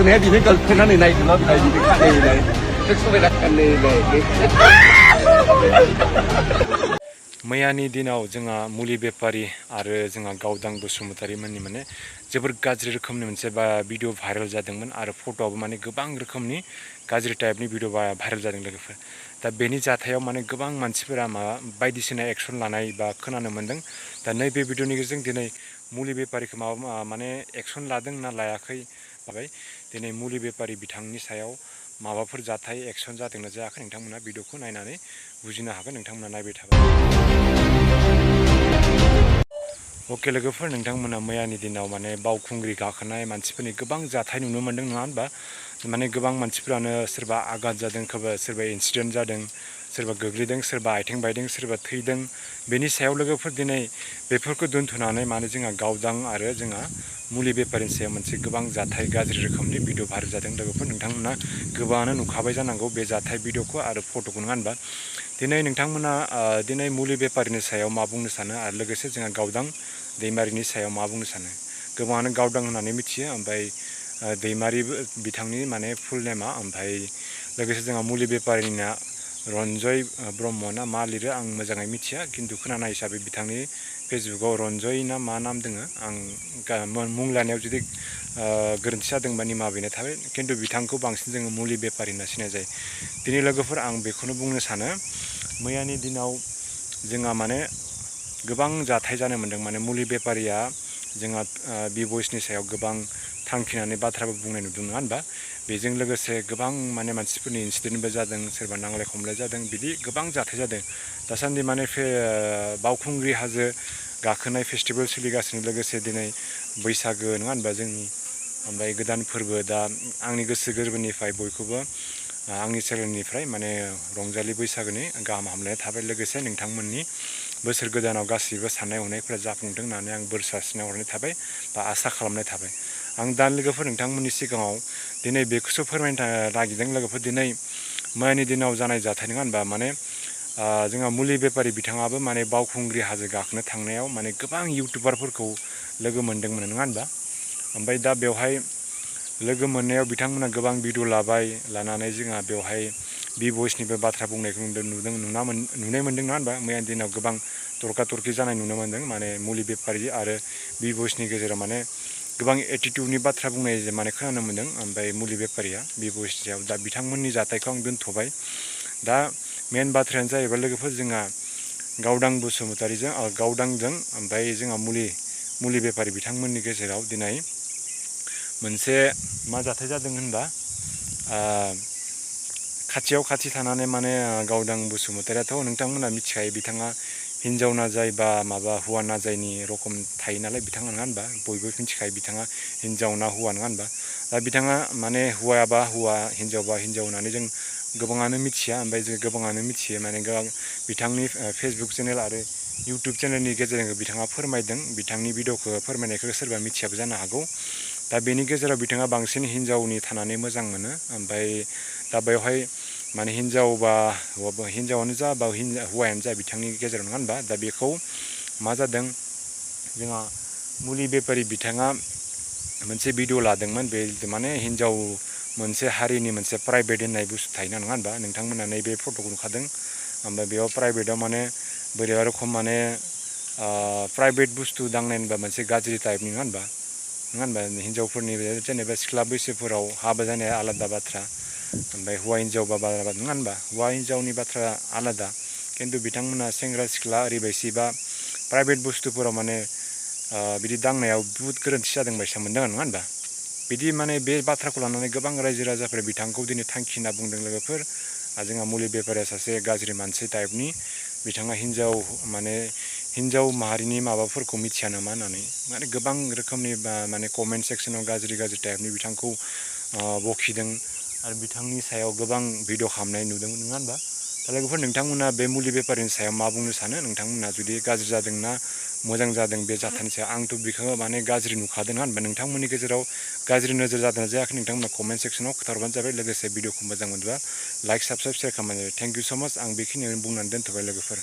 सुनाया दिनै गार्लफ्रेन्डआ नायगोन ना दिनै खानाय समायना मैयानि दिनाव जोंहा मुलि बेपारि आरो जोंहा गावदां बसुमतारी मोननि माने जोबोर गाज्रि रोखोमनि मोनसे भिडिअ भाइरेल जादोंमोन आरो फट'आबो माने गोबां रोखोमनि गाज्रि टाइपनि भिडिअ भाइरेल जादों लोगोफोर। दा बेनि जाथायाव माने गोबां मानसिफोरा बायदिसिना एक्सन लानाय बा खोनानो मोन्दों। दा नैबे भिडिअनि गेजेरजों दिनै मुलि बेपारिखौ माने एक्सन लादों ना लायाखै दिनै मुलि बेपारि बिथांनि सायाव माबाफोर जाथाय एक्सन जादोंना जायाखै नोंथांमोना भिडिअखौ नायनानै बुजिनो हागोन नोंथांमोना नायबाय थाबाय। अके लोगोफोर, नोंथांमोना मैयानि दिनाव माने बावखुंग्रि गाखोनाय मानसिफोरनि गोबां जाथाय नुनो मोन्दों नङा होनबा? माने गोबां मानसिफोरानो सोरबा आघात जादों, सोरबा इन्सिडेन्ट जादों, सोरबा गोग्लैदों, सोरबा आथिं बायदों, सोरबा थैदों। बेनि सायाव लोगोफोर दिनै बेफोरखौ दोन्थ'नानै माने जोंहा गावदां आरो जोंहा मुलि बेपारिनि सायाव मोनसे गोबां जाथाय गाज्रि रोखोमनि भिडिअ भाइरेल जादों लोगोफोर। नोंथांमोना गोबाङानो नुखाबाय जानांगौ बे जाथाय भिडिअखौ आरो फट'खौ नङा होनबा? दिनै नोंथांमोना दिनै मुलि बेपारिनि सायाव मा बुंनो सानो आरो लोगोसे जोंहा गावदां दैमारिनि सायाव मा बुंनो सानो? गोबाङानो गावदां होननानै मिथियो, ओमफ्राय दैमारि बिथांनि माने फुल नेमा, ओमफ्राय लोगोसे जोंहा मुलि बेपारिना रन्जय ब्रह्म ना मा लिरो आं मोजाङै मिथिया, खिन्थु खोनानाय हिसाबै बिथांनि फेसबुकाव रन्जय ना मा नाम दोङो, आं मुं लानायाव जुदि गोरोन्थि जादोंबा निमाहा बिनाय थाबाय, खिन्थु बिथांखौ बांसिन जोङो मुलि बेपारि होनना सिनाय जायो। दिनै लोगोफोर आं बेखौनो बुंनो सानो, मैयानि दिनाव जोंहा माने गोबां जाथाय जानो मोन्दों। माने मुलि बेपारिया जोंहा बि-बयसनि सायाव गोबां थांखिनानै बाथ्राबो बुंनाय नुदों नङा होनबा? बेजों लोगोसे गोबां माने मानसिफोरनि इन्सिडेन्टबो जादों, सोरबा नांलाय खमलाय जादों, बिदि गोबां जाथाय जादों। दासान्दि माने बावखुंग्रि हाजो गाखोनाय फेस्टिभेल सोलिगासिनो, लोगोसे दिनै बैसागो नङा होनबा जोंनि, ओमफ्राय गोदान फोरबो। दा आंनि गोसो गोरबोनिफ्राय बयखौबो आंनि चेनेलनिफ्राय माने रंजालि बैसागोनि गाहाम हामलायनाय थाबाय। लोगोसे नोंथांमोननि बोसोर गोदानाव गासैबो साननाय हनायफोरा जाफुंथों होननानै आं बोर सारस्रिना हरनाय थाबाय बा आसा खालामनाय थाबाय। आं दा लोगोफोर नोंथांमोननि सिगाङाव दिनै बेखौसो फोरमायनो नागिरदों लोगोफोर, दिनै मैयानि दिनाव जानाय जाथाय नङा होनबा? माने जोंहा मुलि बेपारि बिथाङाबो माने बावखुंग्रि हाजो गाखोनो थांनायाव माने गोबां इउटुबारफोरखौ लोगो मोन्दोंमोन नङा होनबा? ओमफ्राय दा बेवहाय लोगो मोननायाव बिथांमोना गोबां भिडिअ लानानै जोंहा बेवहाय बि-बयसनिबो बाथ्रा बुंनायखौ नुनाय मोन्दों नङा होनबा? मैयानि दिनाव गोबां तर्का तर्कि जानाय नुनो मोन्दों, माने मुलि बेपारि आरो बि-बयसनि गेजेराव माने गोबां एटिटिउडनि बाथ्रा बुंनाय माने खोनानो मोन्दों। ओमफ्राय मुलि बेपारिया बि-बयसनि सायाव दा बिथांमोननि जाथायखौ आं दोनथ'बाय। दा मेन बाथ्रायानो जाहैबाय लोगोफोर, जोंहा गावदां बसुमतारीजों गावदांजों ओमफ्राय जोंहा मुलि बेपारि बिथांमोननि गेजेराव दिनै मोनसे मा जाथाय जादों होनबा, खाथियाव खाथि थानानै माने गावदां बसुमतारीयाथ' नोंथांमोना मिथिखायो, बिथाङा हिन्जाव नाजाय बा माबा हौवा नाजायनि रखम थायो नालाय बिथाङा नङा होनबा? बयबो मिथिखायो बिथाङा हिन्जाव ना हौवा नङा होनबा? दा बिथाङा माने हौवायाबा हौवा, हिन्जावबा हिन्जाव होननानै जों गोबाङानो मिथिया, ओमफ्राय जों गोबाङानो मिथियो माने बिथांनि फेसबुक चेनेल आरो इउटुब चेनेलनि गेजेरजों बिथाङा फोरमायदों। बिथांनि भिडिअखौ फोरमायनायखौ सोरबा मिथियाबो जानो हागौ। दा बेनि गेजेराव बिथाङा बांसिन हिन्जावनि थानानै मोजां मोनो, ओमफ्राय दा बेवहाय माने हिन्जावानो जा बा हौवायानो जा बिथांनि गेजेराव नङा होनबा? दा बेखौ मा जादों, जोंहा मुलि बेपारि बिथाङा मोनसे भिडिअ लादोंमोन। बे माने हिन्जाव मोनसे हारिनि मोनसे प्राइभेट होननाय बुस्थु थायोना नङा होनबा? नोंथांमोना नैबे फट'खौ नुखादों। ओमफ्राय बेयाव प्राइभेटाव माने बोरैबा रोखोम माने प्राइभेट बुस्थु दांनाय होनबा मोनसे गाज्रि टाइपनि नङा होनबा? हिन्जावफोरनि जेनेबा सिख्ला बैसोफोराव हाबा जानाया आलादा बाथ्रा, ओमफ्राय हौवा हिन्जावबा बाथ्रा नङा होनबा? हौवा हिन्जावनि बाथ्रा आलादा, खिन्थु बिथांमोना सेंग्रा सिख्ला ओरैबायसि बा प्राइभेट बुस्थुफोराव माने बिदि दांनायाव बुहुद गोरोन्थि जादों बायसा मोनदों नङा होनबा? बिदि माने बे बाथ्राखौ लानानै गोबां रायजो राजाफोरा बिथांखौ दिनै थांखि होनना बुंदों लोगोफोर। जोंहा मुलि बेपारिया सासे गाज्रि मानसि टाइपनि, बिथाङा हिन्जाव माहारिनि माबाफोरखौ मिथिया नामा होननानै माने गोबां रोखोमनि माने कमेन्ट सेक्सनाव गाज्रि टाइपनि बिथांखौ बखिदों आरो बिथांनि सायाव गोबां भिडिअ खालामनाय नुदों नङा होनबा? दा लोगोफोर नोंथांमोना बे मुलि बेपारिनि सायाव मा बुंनो सानो? नोंथांमोना जुदि गाज्रि जादोंना मोजां जादों बे जाथायनि सायाव? आंथ' बेखौ माने गाज्रि नुखादों होनबा, नोंथांमोननि गेजेराव गाज्रि नोजोर जादोंना जायाखै नोंथांमोना कमेन्ट सेक्सनाव खोन्थाहरबानो जाबाय। लोगोसे भिडिअखौ मोजां मोनबा लाइक, साबस्क्राइब, शेयार खालामबानो जाबाय। थेंक इउ स' माच। आं बेखिनियावनो बुंनानै दोनथ'बाय लोगोफोर।